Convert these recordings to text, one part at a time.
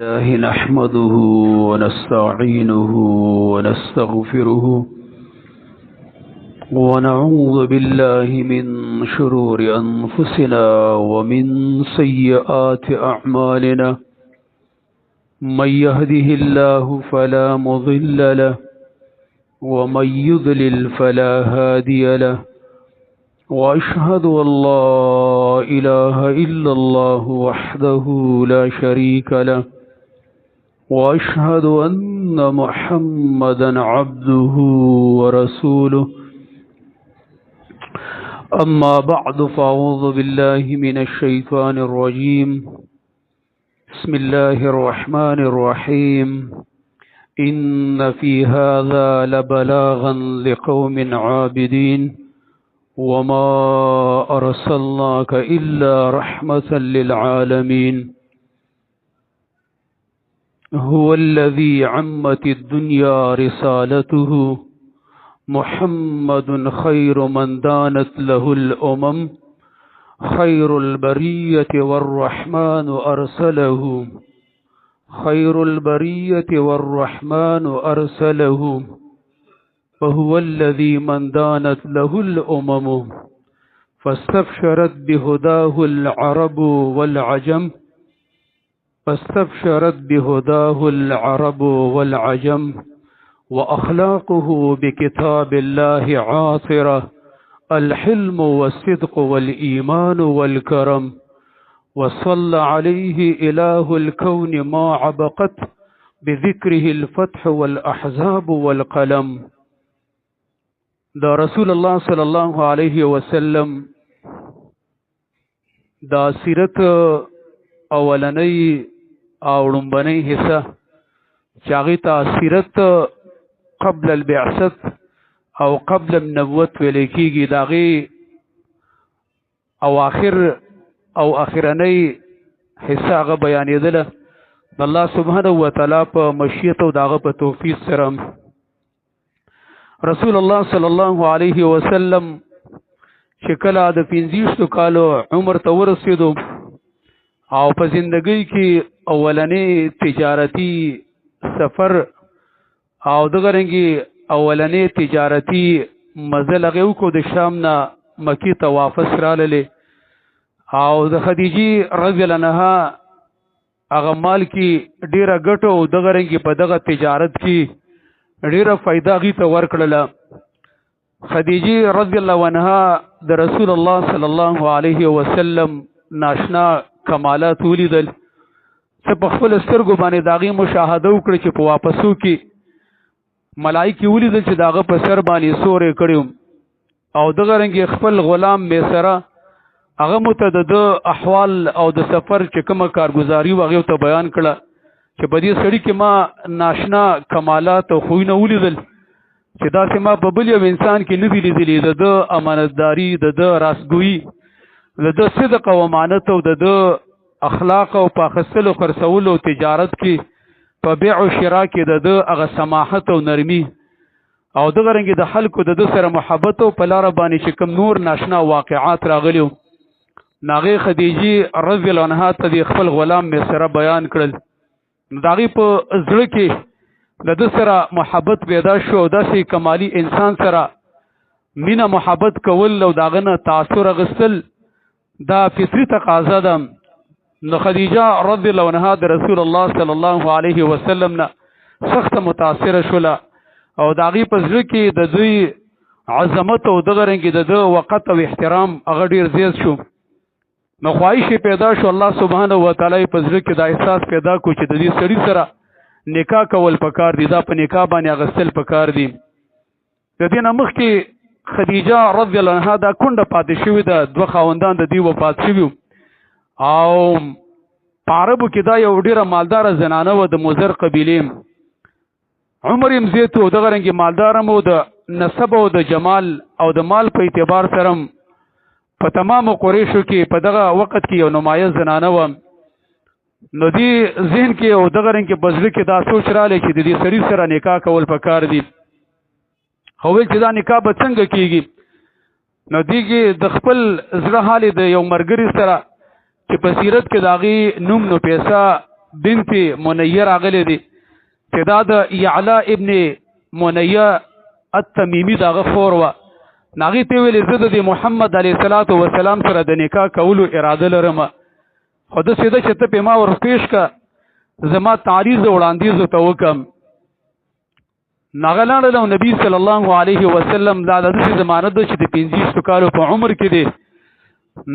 الله نحمده ونستعينه ونستغفره ونعوذ بالله من شرور أنفسنا ومن سيئات أعمالنا، من يهده الله فلا مضل له ومن يضلل فلا هادي له، وأشهد أن لا إله إلا الله وحده لا شريك له، وأشهد أن محمدا عبده ورسوله. أما بعد، فأعوذ بالله من الشيطان الرجيم. بسم الله الرحمن الرحيم. إن في هذا لبلاغا لقوم عابدين، وما أرسلناك إلا رحمة للعالمين. هو الذي عمت الدنيا رسالته، محمد خير من دانت له الأمم، خير البرية والرحمن أرسله، خير البرية والرحمن أرسله، فهو الذي من دانت له الأمم، فاستبشرت بهداه العرب والعجم، فاستبشرت بهداه العرب والعجم، وأخلاقه بكتاب الله عاطرة، الحلم والصدق والإيمان والكرم، وصلى عليه إله الكون ما عبقت بذكره الفتح والأحزاب والقلم. دا رسول الله صلی الله علیه وسلم دا سیرت اولنۍ او لومبنۍ حصہ چې هغې ته سیرت قبل البعثت او قبل النبوت ویل کېږي، د هغې او آخر او آخرنۍ حصہ هغه بیانېدله د الله سبحانه وتعالی په مشیت او د هغه په توفیق سره. رسول الله صلی الله علیه وسلم چې کله د 25 کالو عمر ته ورسېدو او په زندګۍ کې اولنې تجارتي سفر او دغه رنګي اولنې تجارتي مزل هغې وکړو، د شام نه مکې ته واپس راللې او د خدیجې رضی الله عنها هغه مال کې ډېره ګټه او دغه رنګي په دغه تجارت کې ډېره فایده هغې ته ورکړله. خدیجې رضی الله عنها د رسول الله صلی الله علیه وسلم ناشنا کمالات ولیدل، څه په خپل سترګو باندې د هغې مشاهده وکړه چې په واپسو کې ملایکې ولیدل چې د هغه په سر باندې سورې کړی او دغه رنګ خپل غلام میسره هغه مو ته د ده احوال او د سفر چې کومه کارګزاري وه هغې ورته بیان کړه چې په دې سړي کې ما ناشنا کمالات او خویونه ولیدل چې داسې ما په بل یو انسان کې نه دي لیدلي. د ده امانتداري، د ده راستګویي، د ده صدق او امانت او د ده اخلاق او په اخیستلو خرڅولو تجارت کې په بیع او شراء کې د ده هغه سماحت او نرمي او دغه رنګ د خلکو د ده سره محبت او په لاره باندې چې کوم نور ناشنا واقعات راغلي وو، نو هغې خدیجې رضی الله عنها ته د خپل غلام میسره بیان کړل. نو د هغې په زړه کې د ده سره محبت پیدا شو او داسې کمالي انسان سره مینه محبت کول او د هغه نه تاثر اخیستل دا فطري تقاضا ده. نو خدیجه رضی الله عنها د رسول الله صلی الله علیه وسلم نه سخته متاثره شوله او د هغې په زړه کې د دوی عظمت او دغه رنګ د ده وقت او احترام هغه ډېر زیات شو. نو خواهش یې پیدا شو، الله سبحانه وتعالی یې په زړه کې دا احساس پیدا کړو چې د دې سړي سره نکاح کول پکار دي، دا په نکاح باندې اخیستل پکار دي. د دې نه مخکې خدیجه رضی الله عنها دا کونډه پاتې شوې ده، دوه خاوندان د دې وفات شوي او په عربو کې دا یو ډېره مالداره زنانه وه د مضر قبیلې، عمر یې هم زیات و، دغه رنګ مالدار هم و، د نسب او د جمال او د مال په اعتبار سره هم په تمامو قریشو کې په دغه وخت کې یو نمایه زنانه وه. نو دې ذهن کې او دغه رنګ کې په زړه کې دا سوچ راغلی چې د دې سړي سره نکاح کول پکار دي. خو ویل چې دا نکاح به څنګه کیږي؟ نو دې کې د خپل زړه حال د یو مرګري سره چې په سیرت کې د هغې نوم نو پیسه بنت منیه راغلی دی چې دا د یعلا ابن منیه التمیمی دغه خور وه. ناغي ته ویلې زه د محمد علیه الصلاۃ والسلام سره د نکاح کولو اراده لرم، خو داسې ده چې ته پې ما ورپېښ که، زما تعریض او وړاندیز ورته وکړم. ناغه لاړله او نبی صلی الله علیه وسلم دا د داسې زمانه ده چې د 25 کالو په عمر کې دی.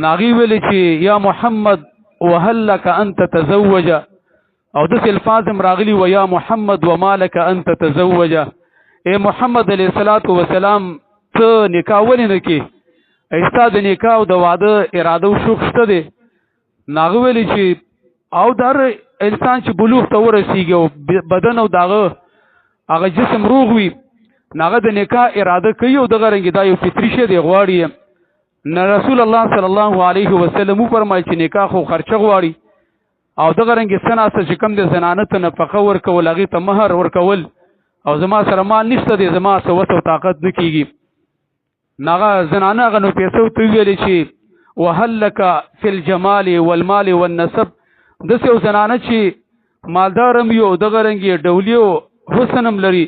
ناغي ویلې چې یا محمد وهل لك ان تتزوج، او داسې الفاظ هم راغلي و یا محمد وما لك ان تتزوج، ای محمد علیه الصلاۃ والسلام ته نکاح ولې نه کې، ستا د نکاح او د واده اراده او شوق شته دی. ناغه ویلې چې او در انسان چې بلوغ ته ورسیږي او بدن او داغه هغه جسم روغ وي، ناغه د نکاح اراده کوي او دغه رنګ دا یو فطري شی دی غواړي. نه رسول الله صلی الله علیه وسلم وفرمایل چې نکاح خو خرچه غواړي او دغه رنګ سناسه چې کم د زنانه ته نفقه ورکول، هغې ته مهر ورکول، او زما سره مال نشته دی، زما څه وس او طاقت نه کیږي. ناغه زنانه هغه نو پیسو ته ویلې چې وهل لک فی الجمال والمال والنسب، داسې یو زنانه چې مالدار هم یو، دغه رنګ یې ډولي او حسن هم لري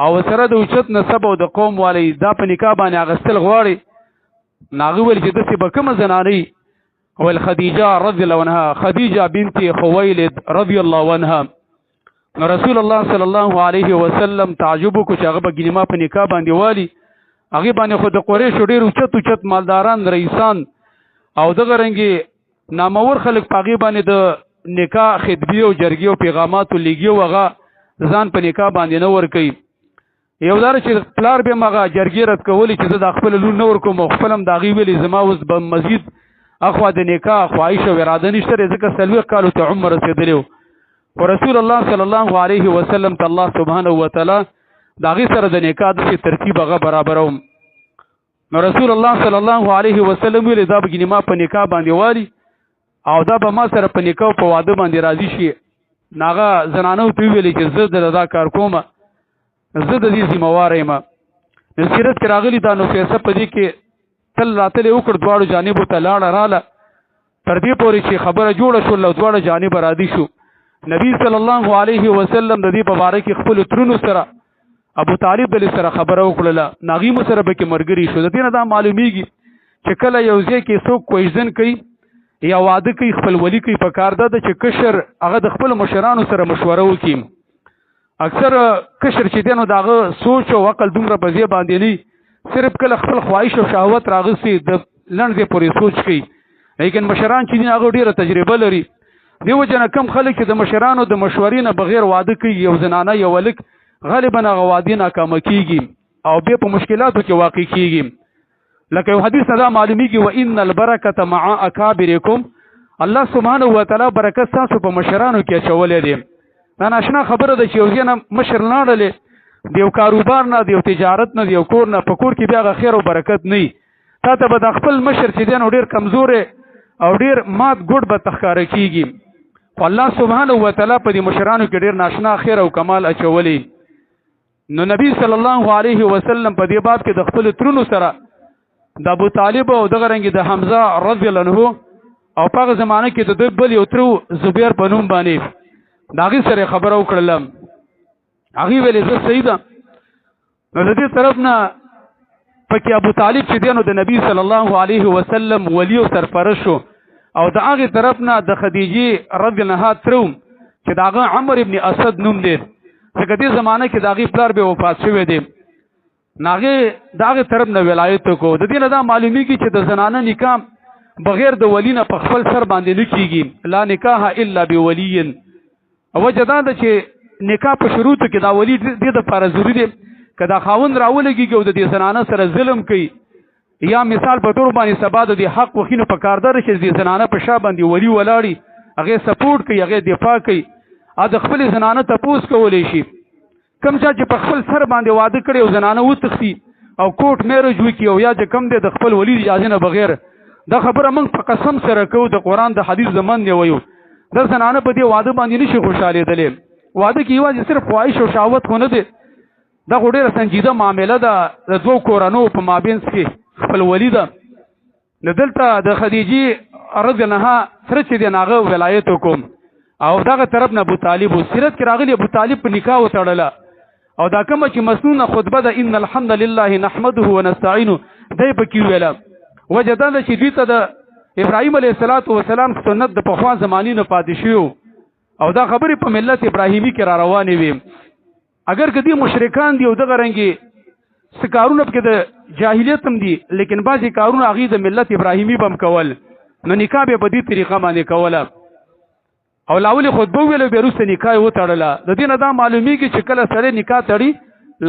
او سره د اوچت نسب او د قوم والی، دا په نکاح باندې اغستل غواړي. ناغه ویل چې داسې به کومه زنانه وي؟ ویل خدیجه رضی الله عنها، خدیجه بنت خویلد رضی الله عنها. نو رسول الله صلی الله علیه وسلم تعجب وکړو چې هغه به ګینې ما په نکاح باندې والي، هغې باندې خو د قریشو ډېر اوچت اوچت مالداران، رئیسان او دغه رنګې نامور خلک په هغې باندې د نکاح خطبې او جرګې او پیغاماتو لیږي او هغه ځان په نکاح باندې نه ورکوي. یو دار چې پلار به مغه جرګې رد کولې چې زه د خپل لور نه ورکوم، او خپل هم د هغې ویلې زما اوس به مزید اخوا د نکاح خواهش او اراده نشته دی، ځکه 40 کالو ته عمر رسېدلی و. خو رسول الله صلی الله علیه وسلم ته الله سبحانه وتعالی د هغې سره د نکاح داسې ترتیب هغه برابروم. نو رسول الله صلی الله علیه وسلم ویلې دا به ګینې ما په نکاح باندې والي او دا به ما سره په نکاح په واده باندې راضي شي. ناغه زنانو ته ویلې چې زه د دا کار کوم، زه د دې ذمه وار یم. نو سیرت کې راغلي دا نو فیصله په دې کې تل راتلې وکړ، دواړو جانبو ته لاړه راله، تر دې پورې چې خبره جوړه شول او دواړه جانب راضي شو. نبی صلی الله علیه وسلم د دې په باره کې خپلو ترونو سره ابو طالب دلې سره خبره وکړله، ناغي مو سره پکې ملګري شو. د دې نه دا معلومیږي چې کله یو ځای کې څوک کوژدن کوي یا واده کوي، خپل ولي کوي، په کار ده چې کشر هغه د خپلو مشرانو سره مشوره وکړي. اکثر کشر چې دی نو د هغه سوچ او عقل دومره په ځای باندې نه، صرف کله خپل خواهش او شهوت راغستي د لنډ ځای پورې سوچ کوي، لیکن مشران چې دي هغه ډېره تجربه لري. دې وجه نه کم خلک چې د مشرانو د مشورې نه بغیر واده کوي، یو زنانه یو هلک، غالبا هغه وادي ناکامه کیږي او بیا په مشکلاتو کې واقع کیږي. لکه یو حدیث نه دا معلومیږي وان البرکة مع اکابرکم، الله سبحانه وتعالی برکت ستاسو په مشرانو کې اچولی دی. دا ناشنا خبره ده چې یو ځای نه مشر لاړلې د یو کاروبار نه، د یو تجارت نه، د یو کور نه، په کور کې بیا هغه خیر او برکت نه وي. تا ته به د خپل مشر چې دی نو ډېر کمزوری او ډېر مات ګوډ به تښکاره کیږي، خو الله سبحانه وتعالی په دې مشرانو کې ډېر ناشنا خیر او کمال اچولی. نو نبی صلی الله علیه وسلم په دې باب کې د خپل ترونو سره د ابو طالب او دغه رنګ د حمزه رضی الله عنه او په هغه زمانه کې د ده بل یو ترو زبیر په نوم باندې د هغې سره خبره وکړله. هغې ویلې زه صحیح ده. نو د دې طرف نه پکې ابو طالب چې دی نو د نبی صلی الله علیه وسلم ولی او سرپرست شو، او د هغې طرف نه د خدیجې رضی الله عنها تره چې د هغه عمر ابن اسد نوم دی، ځکه دې زمانه کې د هغې پلار به وفات شوی دی، نو هغې د هغې طرف نه ولایت وکړو. د دې نه دا معلومیږي چې د زنانه نکاح بغیر د ولی نه په خپل سر باندې نه کیږي، لا نکاح الا بولی. وجه دا ده چې نکاح په شروطو کې دا ولی دې دپاره ضروري دی، که دا خاوند راولګېږي او د دې زنانه سره ظلم کوي، یا مثال په تور باندې سبا د دې حق وخینو په کار ده چې د دې زنانه په شا باندې ولی ولاړي، هغې سپورټ کوي، هغې دفاع کوي، او د خپلې زنانه تپوس کولی شي. کوم چا چې په خپل سر باندې واده کړی او زنانه وتښتي او کورټ میرج وکړي او یا چې کم دی د خپل ولی اجازې نه بغیر، دا خبره موږ په قسم سره کوو، د قرآن د حدیث زمن دی وایو، دا زنانه په دې واده باندې نشي خوشحالېدلی. واده کې یوازې صرف خواهش او شهوت خو نه دی، دا خو ډېره سنجیده معامله ده د دوو کورنو په مابینځ کې خپل ولي ده. نو دلته د خدیجې رضی الله عنها سره چې دی نو هغه ولایت وکړو. او دغه طرف نه ابو طالب. سیرت کې راغلی ابو طالب په نکاح وتړله. او دا کومه چې مسنونه خطبه ده ان الحمد لله نحمده ونستعینه دی پکې ویله. وجه دا ده چې دوی ته د ابراهیم علیه السلام سنت د پخوا زمانې نه پاتې شوی او دا خبرې په ملت ابراهیمي کې را روانې وي. اگر که دې مشرکان دي او دغه رنګې څه کارونه پکې د جاهلیت هم دي، لیکن بعضې کارونه هغوی د ملت ابراهیمي به هم کول، نو نکاح به په دې طریقه باندې کوله. او لاولې خطبه وویله، بیا وروسته نکاح یې وتړله. د دې نه دا معلومیږي چې کله سړی نکاح تړي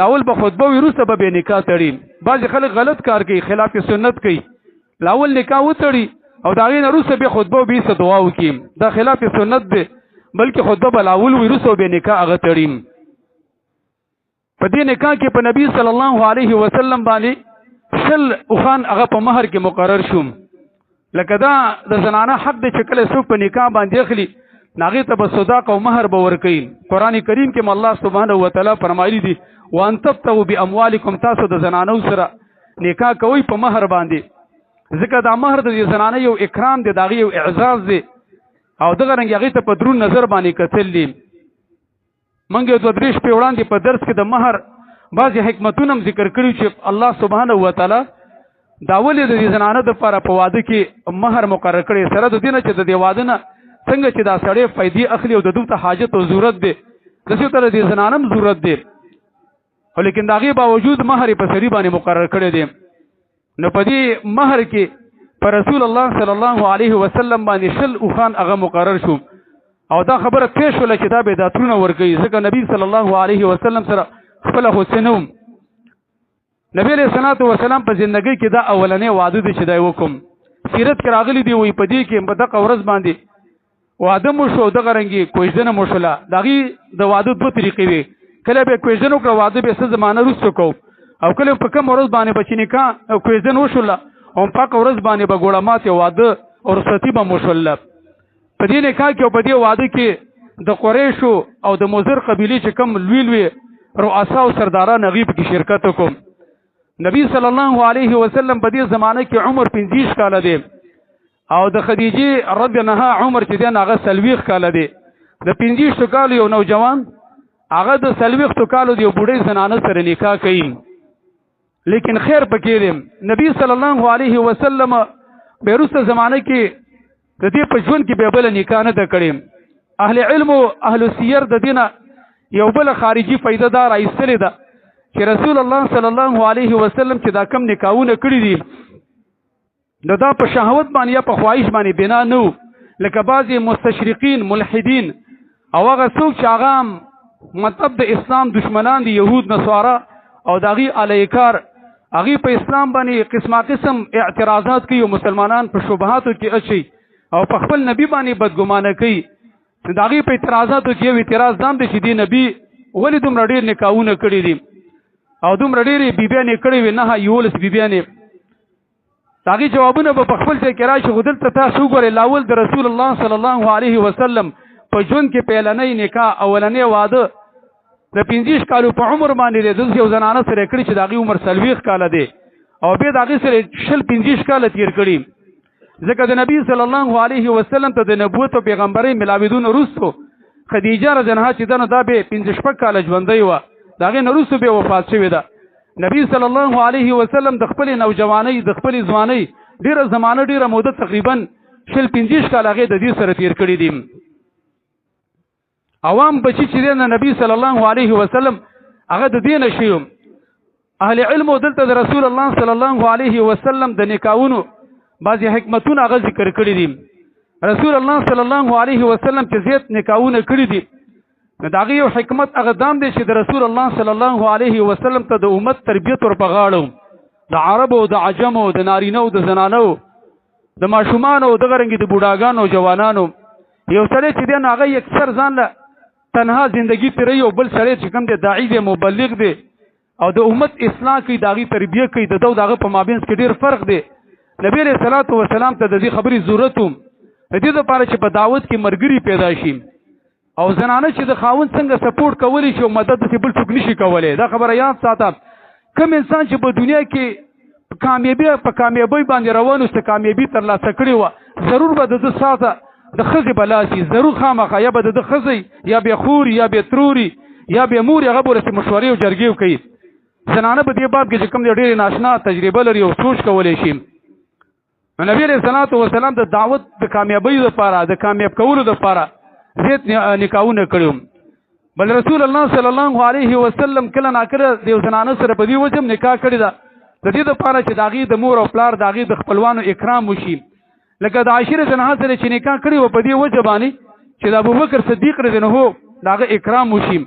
لاول به خطبه وي، وروسته به بیا نکاح تړي. بعضې خلک غلط کار کوي، خلاف سنت کوي، لاول نکاح وتړي او د هغې نه وروسته بیا خطبه بیا څه دعا وکړي. دا خلاف سنت دی، بلکې خطبه به لاول وي، وروسته بیا نکاح هغه تړي. په دې نکاح کې په نبی صلی الله علیه وسلم باندې 20 اوښان هغه په مهر کې مقرر شو. لکه دا د زنانه حق دی چې کله څوک په نکاح باندې اخلي هغې ته به صداق او مهر به ورکوي. قرآن کریم کې الله سبحانه وتعالی فرمایلي دي وان تبتغوا باموالکم، تاسو د زنانو سره نکاح کوئ په مهر باندې، ځکه دا مهر د دې زنانه یو اکرام دی، د هغې یو اعزاز دی او دغه رنګ هغې ته په درون نظر باندې کتل دي. موږ یو دوه درې شپې وړاندې په درس کې د مهر بعضې حکمتونه هم ذکر کړي چې الله سبحانه وتعالی دا ولې د دې زنانه دپاره په واده کې مهر مقرر کړی، سره د دې نه چې د دې واده نه څنګه چې دا سړی فایدې اخلي او د دوی ته حاجت او ضرورت دی، داسې ته د دې زنانه هم ضرورت دی، خو لیکن د هغې باوجود مهر یې په سړي باندې مقرر کړی دی. نو په دې مهر کې پر رسول الله صلی الله علیه وسلم باندې 20 اوښان هغه مقرر شو. او دا خبره تېر شوله چې دا به داترونه ورکوي، ځکه نبی صلی الله علیه وسلم سره خپله خو څه نه وم. نبی علیه الصلاة والسلام په زندګۍ کې دا اولنی واده دی چې دا یې وکړم. سیرت کې راغلي دي وایي په دې کې په دغه ورځ باندې واده مو شو، دغه رنګې کوژدنه مو شوله. د هغې د واده دوه طریقې وې، کله به یې کوژدنه وکړه واده به یې څه زمانه وروسته کوو، او کله په کومه ورځ باندې به چې نکاح او کوژدنه وشوله او په هغه ورځ باندې به ګوړه ماتې واده او رخصتي به مو شوله. په دې نکاح کې او په دې واده کې د قریشو او د مضر قبیلې چې کوم لوی لوی رؤسا او سرداران هغوی پکې شرکت وکړو. نبی صلی الله علیه وسلم په دې زمانه کې عمر 25 کاله دی او د خدیجې رضی الله عنها عمر چې دی هغه 40 کاله دی. د 25 کالو یو نوجوان هغه د 40 کالو د یو بوډۍ زنانه سره نکاح کوي، لیکن خیر پکې دی. نبی صلی الله علیه وسلم بیا وروسته زمانه کې د دې په ژوند کې بیا بله نکاح نه ده کړې. اهل علم او اهل سیر د دې نه یو بله خارجي فایده دا راایستلې ده چې رسول الله صلی الله علیه وسلم چې دا کم نکاحونه کړي دي نو دا په شهوت باندې یا په خواهش باندې بنا نه وو، لکه بعضې مستشرقین ملحدین او هغه څوک چې هغه مطلب د اسلام دشمنان دي، یهود نصارا او د هغې علیکار، هغې په اسلام باندې قسمه قسم اعتراضات کوي او مسلمانان په شبهاتو کې اچوي او په خپل نبی باندې بدګمانه کوي. د هغې په اعتراضاتو کې یو اعتراض دا هم دی چې دې نبی ولې دومره ډېر نکاحونه کړي دي او دومره ډېرې بیبیانې کړې وې، 9 11 بیبیانې. د هغې جوابونه به په خپل ځای کې راشي، خو دلته تاسو وګورئ لاول د رسول الله صلی الله علیه وسلم په ژوند کې پیلنۍ نکاح اولنی واده د 25 کالو په عمر باندې دی، داسې یو زنانه سره کړي چې د هغې عمر 40 کاله دی او بیا د هغې سره 20 25 کاله تېر کړي. ځکه د نبی صلی الله علیه وسلم ته د نبوت او پیغمبرۍ ملاوېدونه وروسته خدیجه رضی الله عنها چې ده نو دا به 5 شپږ کاله ژوندۍ وه، د هغې نه وروسته بیا وفات شوې ده. نبی صلی الله علیه وسلم د خپلې نوجوانۍ د خپلې ځوانۍ ډېره زمانه ډېره موده تقریبا 20 25 کاله هغې د دې سره تېر کړي دي. عوام بچي چې دی نه نبی صلی الله علیه وسلم هغه د دې نه شي. اهل علم دلته د رسول الله صلی الله علیه وسلم د نکاحونو بعضې حکمتونه هغه ذکر کړي دي. رسول الله صلی الله علیه وسلم چې زیات نکاحونه کړي دي نو د هغې یو حکمت هغه دام دی چې د رسول الله صلی الله علیه وسلم ته د امت تربیت ور په غاړه، د عربو د عجمو د نارینو د زنانو د ماشومانو دغه رنګې د بوډاګانو جوانانو. یو سړی چې دی نو هغه اکثر ځان له تنها زندګي تېروي او بل سړی چې کوم دی داعي دی مبلغ دی او د امت اصلاح کوي، د هغې تربیه کوي، د ده او د هغه په مابینځ کې ډېر فرق دی. نبی علیه الصلاة والسلام ته د دې خبرې ضرورت و، د دې دپاره چې په دعوت کې ملګري پیدا شي او زنانه چې د خاوند څنګه سپورټ کولی شي او مدد داسې بل څوک نشي کولی. دا خبره یاد ساته، کوم انسان چې په دنیا کې کامیابي په کامیابۍ باندې روان و، څه کامیابي ترلاسه کړې وه، ضرور به د ده ساته د ښځې به لاس وي، ضرور خامخا، یا به د ده ښځې، یا به خور، یا به تروري، یا به مور، هغه به ورسې مشورې او جرګې وکړي. زنانه په دې باب کې چې کوم دی ډېرې ناشنا تجربه لري او سوچ کولی شي. نو نبی علیه الصلاة والسلام د دعوت د کامیابۍ لپاره، د کامیاب کولو لپاره زیات نکاحونه کړي. بل رسول الله صلی الله علیه وسلم کله ناکله د یو زنانه سره په دې وجه هم نکاح کړې ده، د دې لپاره چې د هغې د مور او پلار، د هغې د خپلوانو اکرام وشي. لکه د عائشې رضی الله عنها سره چې نکاح کړې وه، په دې وجه باندې چې د ابوبکر صدیق رضی الله عنه د هغه اکرام وشي،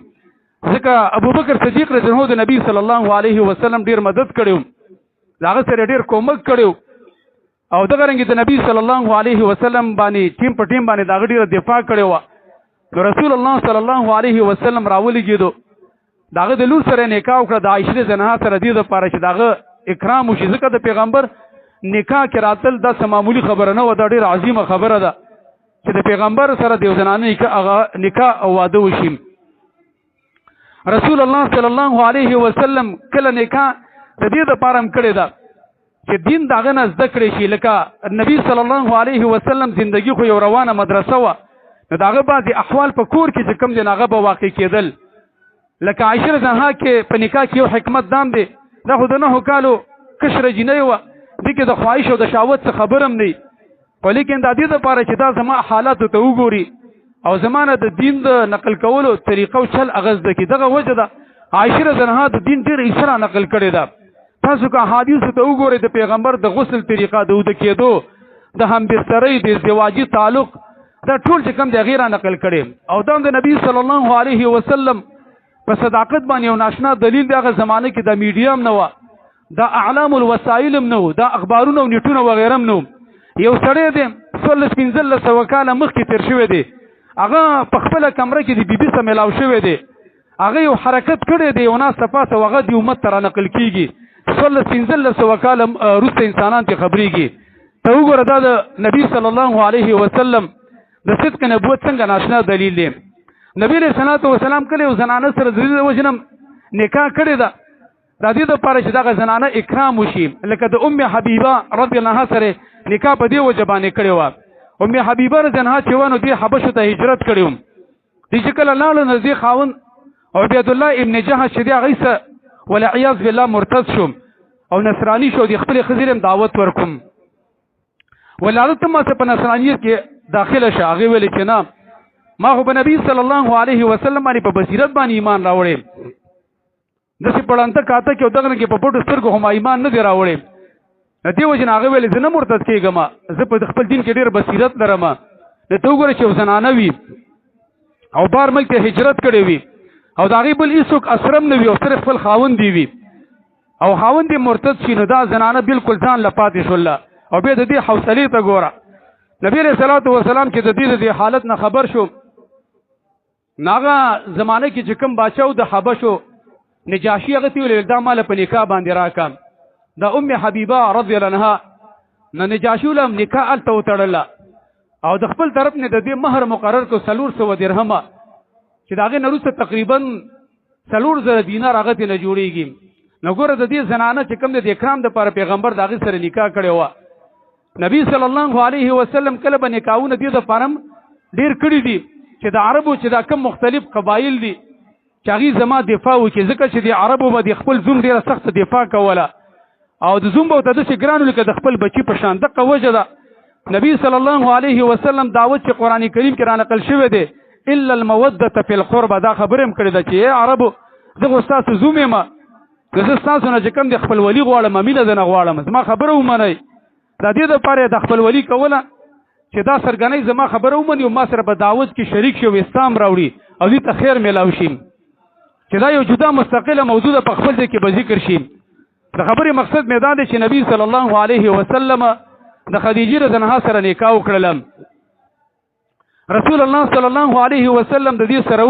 ځکه ابوبکر صدیق رضی الله عنه د نبی صلی الله علیه وسلم ډیر مدد کړی و، د هغه سره ډیر کومک کړی و، او دغه رنګ د نبی صلی الله علیه وسلم باندې ټیم په ټیم باندې د هغه ډیره دفاع کړې وه. نو رسول الله صلی الله علیه وسلم راولېږېدو، د هغه د لور سره نکاح وکړه، د عائشې رضی الله عنها سره، دې دپاره چې د هغه اکرام وشي، ځکه د پیغمبر نکاح کې راتل دا څه معمولي خبره نه وه، دا ډېره عظیمه خبره ده چې د پیغمبر سره د یو زنانه هغه نکاح او واده وشي. رسول الله صلی الله علیه وسلم کله نکاح د دې دپاره هم کړې ده چې دین د هغه نه زده کړی شي. لکه نبی صلی الله علیه وسلم زندگی خو یو روانه مدرسه وه، نو د هغه بعضې احوال په کور کې چې کوم دی هغه به واقع کېدل. لکه عائشې رضی الله عنها کې په نکاح کې یو حکمت دام دی، دا خو د 9 کالو کشره جینۍ وه، دې کې د خواهش او د شهوت څه خبره هم نه، خو لیکن د دې دپاره چې دا زما حالاتو ته وګوري او زما نه د دین د نقل کولو طریقه او چل هغه زده کړي. دغه وجه ده عائشې رضی الله عنها د دین ډېره حصه را نقل کړې ده. تاسو که احادیثو ته وګورئ، د پیغمبر د غسل طریقه، د اوده کېدو، د همبسترۍ، د ازدواجي تعلق، دا ټول چې کوم دی هغې را نقل کړی. او دا هم د نبی صلی الله علیه وسلم په صداقت باندې یو ناشنا دلیل دی. هغه زمانه کې دا میډیا هم نه وه، دا اعلام الوسایل هم نه وو، دا اخبارونه او نیټونه وغیره هم نه وو. یو سړی دی 14 15 سوه کاله مخکې تېر شوی دی، هغه په خپله کمره کې د بیبي سره میلاو شوی دی، هغه یو حرکت کړی دی، یو ناسته پاسه هغه د امت ته را نقل کېږي. 14 15 سوه کاله وروسته انسانان ترې خبرېږي. ته وګوره دا د نبی صلی الله علیه وسلم د صدق نبوت څنګه ناشنا دلیل دی. نبی علیه الصلاة والسلام کله یو زنانه سره د دې وجې نه نکاح کړې ده، د دې دپاره چې دغه زنانه اکرام وشي. لکه د ام حبیبه رضی الله عنها سره نکاح په دې وجه باندې کړې وه. ام حبیبه رضی الله عنها چې وه، نو دې حبشو ته هجرت کړی وم. دې چې کله لاړه، نو دې خاوند عبید الله ابن جحش چې دی هغې سره والعیاذ بالله مرتد شو او نصراني شو، د خپلې ښځې له هم دعوت ورکوم، ولاړه ته ما څه په نصرانیت کې داخله شه. هغې ویلې چې نه، ما خو په نبی صلی الله علیه وسلم باندې په بصیرت باندې ایمان راوړی، داسې په ړانده کاته کې او دغه کې په پټو سترګو خو ما ایمان نه دی راوړی. د دې وجې نه هغه ویلې زه نه مرتد کېږم، زه په خپل دین کې ډېر بصیرت لرم. نو ته وګوره چې یو زنانه وي او بار ملک ته هجرت کړی وي او د هغې بل هېڅوک اسرم نه وي او صرف خپل خاوند یې وي او خاوند یې مرتد شي، نو دا زنانه بالکل ځان له پاتې شوله. او بیا د دې حوصلې ته ګوره، نبی علیه الصلاة والسلام چې د دې د دې حالت نه خبر شو، نو هغه زمانه کې چې کوم باچا و د حبشو نجاشي، هغه ته ویل دا مال په نکاح باندې راکړه، د ام حبیبه رضی الله عنها. نو نجاشي له نکاح هلته وتړله او د خپل طرف نه د دې مهر مقرر کړو 400 درهمه، چې د هغې نه وروسته تقریبا 4000 دینار هغه ترې نه جوړېږي. نو ګوره د دې زنانه چې کوم دی د اکرام دپاره پیغمبر د هغې سره نکاح کړې وه. نبی صلی الله علیه وسلم کله به نکاحونه دې دپاره هم ډېر کړي دي چې د عربو چې دا کوم مختلف قبایل دي چې هغوی زما دفاع وکړي، ځکه چې د عربو به د خپل زوم ډېره سخته دفاع کوله او د زوم به ورته داسې ګران لکه د خپل بچي په شان. دقه وجه ده نبی صلی الله علیه وسلم دعوت چې قرآن کریم کې را نقل شوی دی، الا الموده فی القربى، دا خبره هم کړې ده چې ای عربو زه خو ستاسو زوم یم، که زه ستاسو نه چې کوم د خپل ولي غواړم، مینه درنه غواړم، زما خبره ومنئ. د دې دپاره یې د خپل ولي کوله چې دا سرګنۍ زما خبره ومني او ما سره په دعوت کې شریک شي او اسلام راوړي او دې ته خیر میلاو شي، چې دا یو جدا مستقله موضوع ده، په خپل ځای کې به ذکر شي. د خبرې مقصد مې دا دی چې نبی صلی الله علیه وسلم د خدیجې رضی الله عنها سره نکاح وکړله. رسول الله صلی الله علیه وسلم د دې سره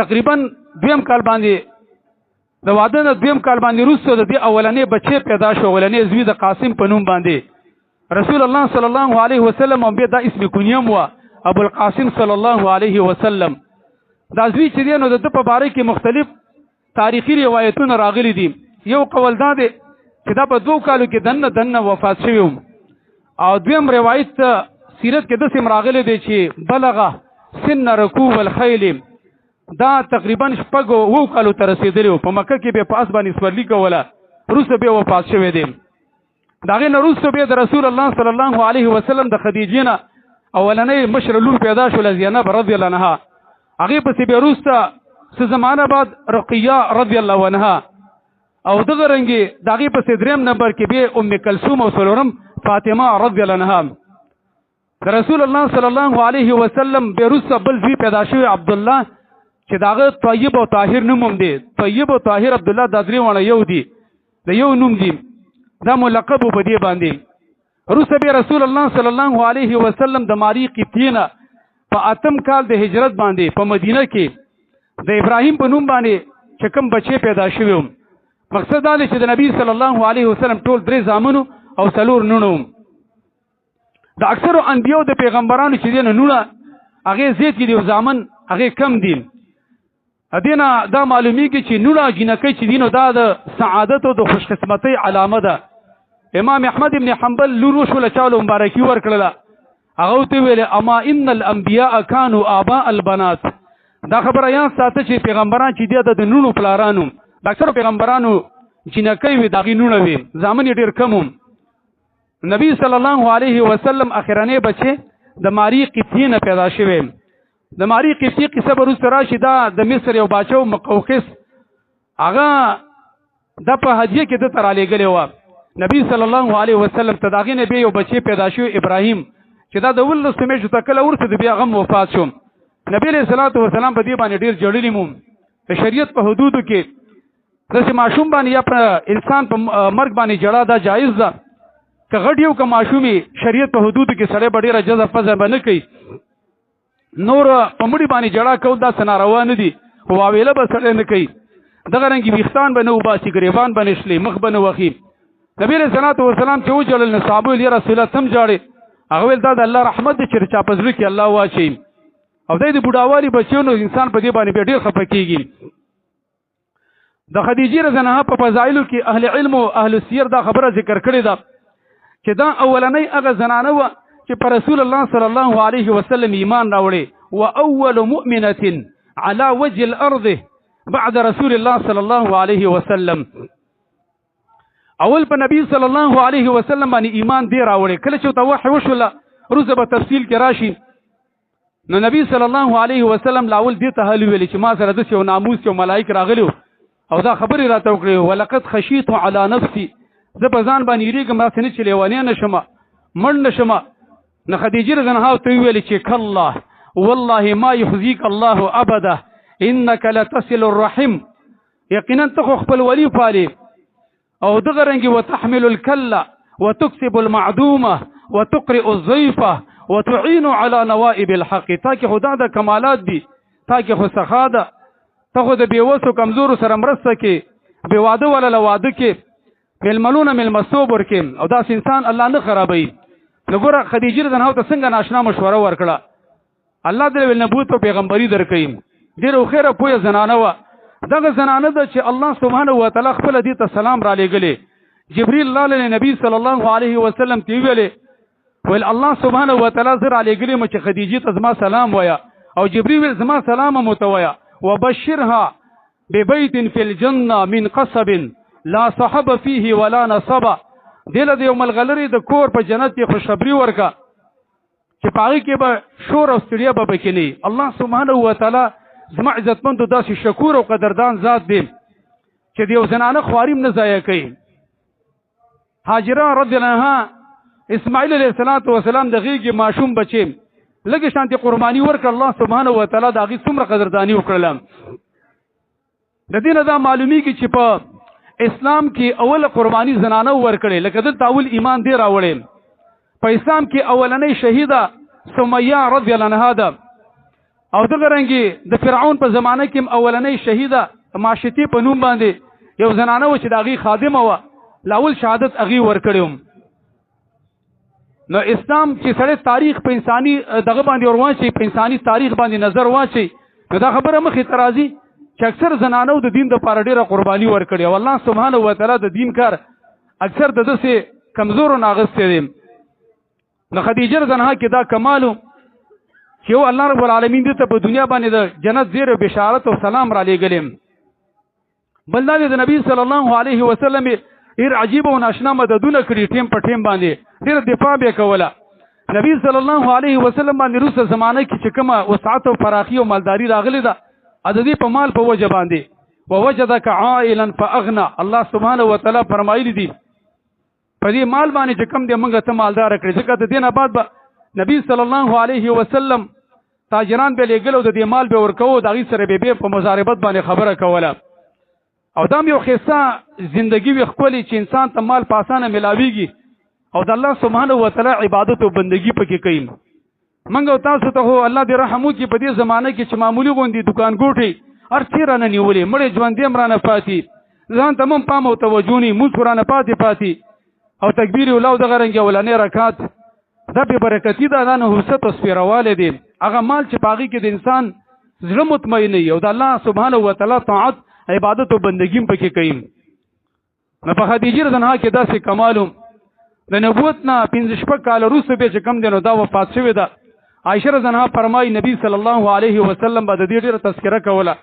تقریبا دویم کال باندې د واده نه دویم کال باندې وروسته د دې اولنې بچی پیدا شو، اولنې زوی د قاسم په نوم باندې. رسول الله صلی الله علیه وسلم هم بیا دا اسم کنیم وه، ابو القاسم صلی الله علیه وسلم. دا زوی چې دی نو د ده په باره کې مختلف تاریخي روایتونه راغلي دي. یو قول دا دی چې دا په 2 کالو کې دننه دننه وفات شوی وم، او دویم روایت سیرت کې داسې راغلی دی چې بلغه سن رکوب الخیل، دا تقریبا 6 کالو ته رسېدلی و. په مکه کې به په اس باندې سورلي کوله، وروسته بیا وفات شوی دی. د هغې نه وروسته بیا د رسول الله صلی الله علیه وسلم د خدیجې نه اولنۍ مشره لور پیدا شوله، زینب رضی الله عنها. هغې پسې بیا وروسته څه زمانه بعد رقیه رضی الله عنها، او دغه رنګې د هغې پسې دریم نمبر کې بیا ام کلثوم، او څلورم فاطمه رضی الله عنها. د رسول الله صلی الله علیه وسلم بیا وروسته بل زوی پیدا شوی عبدالله، چې د هغه طیب او طاهر نوم هم دی. طیب او طاهر عبدالله دا درې واړه یو دي، د یو نوم دي، دا ملقب په دې باندې. وروسته بیا رسول الله صلی الله علیه وسلم د ماری قبطیې نه په اتم کال د هجرت باندې په مدینه کې د ابراهیم په نوم باندې چې کوم بچی پیدا شوی و. مقصد دا دی چې د نبی صلی الله علیه وسلم ټول 3 زامنو او 4 نونو. د اکثرو انبیو د پیغمبرانو چې دي نونه هغې زیات دي او زامن هغې کم دي. دې نه دا معلومیږي چې نونه جینکۍ چې دي نو دا د سعادت او د خوشقسمتۍ علامه ده. امام احمد ابن حنبل لور وشوله، چا له مبارکي ورکړله، هغه ورته وویل اما ان الانبیاء کانوا آباء البنات. دا خبره یاد ساته چې پیغمبران چې دي د نونو پلارانو، د اکثرو پیغمبرانو جینکۍ وي، د هغې نونه وي، زامن یې ډېر کم وو. نبی صلی الله علیه وسلم اخرنی بچی د ماری قبطیې نه پیدا شوی. د ماری قبطیې قصه به وروسته راشي. دا د مصر یو باچا و مقوقس، هغه دا په هدیه کې ده ته رالیږلی وه نبی صلی الله علیه وسلم ته. د هغې نه بیا یو بچی پیدا شو ابراهیم، چې دا د 18 میاشتو ته کله ورسېد بیا هغه هم وفات شو. نبی علیه الصلاة والسلام په دې باندې ډېر ژړلي مو. د شریعت په حدودو کې داسې ماشوم باندې یا په انسان په مرګ باندې ژړا دا جایز ده، که غټ یو که ماشوم یې، شریعت په حدودو کې سړی به ډېره جزا فزا به نه کوي. نور په مړي باندې ژړا کول دا څه ناروا نه دي، خو واویله به سړی نه کوي. دغه رنګې ویښتان به نه وباسي، ګریوان به نه شلي، مخ به نه وهي. نبی علیه الصلاة والسلام چې وژړل نو صحابه ویل یا رسول الله ته هم ژاړې؟ هغه ویل دا د الله رحمت دی چې چا په زړه کې الله واچوي. او دی د بوډاوالي بچیو نو انسان په دې باندې بیا ډېر خفه کېږي. د خدیجې رضی الله عنها په فضایلو کې اهل علم او اهل سیر دا خبره ذکر کړې ده چې دا اولنۍ هغه زنانه وه چې پر رسول الله صلی الله علیه وسلم ایمان راوړې، و اول مؤمنة على وجه الارض بعد رسول الله صلی الله علیه وسلم. اول په نبی صلی الله علیه وسلم باندې ایمان دی راوړې. کله چې ورته وحی وشوله وروسته به تفصیل کې راشي. نو نبی صلی الله علیه وسلم لاول دې ته هل ویلې چې ما سره داسې یو ناموس یو ملایک راغلی او دا خبرې راته وکړې، ولقد خشیت علی نفسي، زه په ځان باندې یریږم داسې نه چې لیونی نه شم، مړ نه شم. نو خدیجې رضی الله عنها ورته وویلې چې کلا والله ما یخزیک الله ابدا انک لتصل الرحم، یقینا ته خو خپل ولي پالې، او دغه رنګې وتحمل الکله وتکسب المعدومه وتقرئ الضیفه وتعين على نوائب الحق. تا کې خو دا د کمالات دي، تا کې خو سخا ده، ته خو د بېوسو کمزورو سره مرسته کې، بې واده والا له واده کې، مېلمنونه مېلمستوب ورکې، او داسې انسان الله نه خرابوي. نو ګوره خدیجې رضی الله عنها ته څنګه ناشنا مشوره ورکړه، الله دې ویل نبوت او پیغمبري درکوي. ډېره هوښیاره پوهه زنانه وه. دغه زنانه ده چې الله سبحانه وتعالی خپله دې ته سلام رالیږلی. جبریل راغلی نبی صلی الله علیه وسلم ته ویلې، ویل الله سبحانه وتعالی زه رالیږلی یم چې خدیجې ته زما سلام وایه، او جبریل ویل زما سلام هم ورته وایه، وبشرها ببیت فی الجنة من قصب لا صحب فيه ولا نصب. دې له د یو ملغلرې د کور په جنت کې خوشخبري ورکړه چې په هغې کې به شور او ستړیا به پکې نه وي. الله سبحانه وتعالی زما عزتمندو داسې شکور او قدردان ذات دی چې د یو زنانه خواري هم نه ضایع کوي. هاجره رضی الله عنها اسماعیل علیه الصلاة والسلام د غېږې ماشوم بچی لږ شانتې قرباني ورکړه، الله سبحانه وتعالی د هغې څومره قدرداني وکړله. د دې نه دا معلومیږي چې په اسلام کې اوله قرباني زنانه ورکړې، لکه دلته اول ایمان دی راوړی. په اسلام کې اولنۍ شهیده سمیه رضی الله عنها ده، او دغه رنګې د فرعون په زمانه کې هم اولنۍ شهیده ماشتې په نوم باندې یو زنانه وه چې د هغې خادمه وه، له اول شهادت هغې ورکړی وم. نو اسلام چې سړی تاریخ په انساني دغه باندې ور واچوي، په انساني تاریخ باندې نظر واچوي، نو دا خبره مخې ته راځي چې اکثر زنانو د دین دپاره ډېره قرباني ورکړې، او الله سبحانه وتعالی د دین کار اکثر د داسې کمزورو نه اخیستی دی. د خدیجه رضی الله کې دا کمالو چې یو الله رب العالمین دې ته په دنیا باندې د جنت زیر او بشارت او سلام را لېږلم. بل دا د نبی صلی الله علیه وسلم ډیر عجیب او ناشنا مددونه کړي، ټیم په ټیم باندې ډیر دفاع به کوله. نبی صلی الله علیه وسلم باندې روسه زمانه کې چې کومه وسعت او فراخي او مالداري راغلې ده، د دې په مال په وجه باندې ووجدک عائلا فاغنى، الله سبحانه وتعالی فرمایلی دي په دې مال باندې چې کوم دی موږ ته مالدار کړې. ځکه د دې نه بعد به نبی صلی الله علیه وسلم تاجران به لېږل او د دې مال به ورکوو، د هغې سره به په مضاربت باندې خبره کوله. او دا یو ښایسته زندګي وي ښکلې چې انسان ته مال په اسانه ملاویږي او د الله سبحانه وتعالی عبادت او بندګي پکې کوي. موږ او تاسو ته خو الله دې رحم وکړي په دې زمانه کې چې معمولي غوندې دکانګوټې هر څه رانه نیولې، مړې ژوندې هم رانه پاتې، ځان ته هم پام او توجه نه، مونځ خو رانه پاتې پاتې او تکبیر اولا او دغه رنګ اولنی رکعت دا بې برکتي ده، دا نحوست او سپېروالی دی. هغه مال چې په هغې کې د انسان زړه مطمئن وي او د الله سبحانه وتعالی طاعت عبادت او بندګي هم پکې کوي. نو په خدیجې رضی الله کې داسې کمال هم د نبوت نه 65 کاله وروسته بیا چې کوم دی نو دا وفات شوې ده. عایشه رضی الله فرمایي نبی صلی الله علیه وسلم به د دې ډېره تذکره کوله،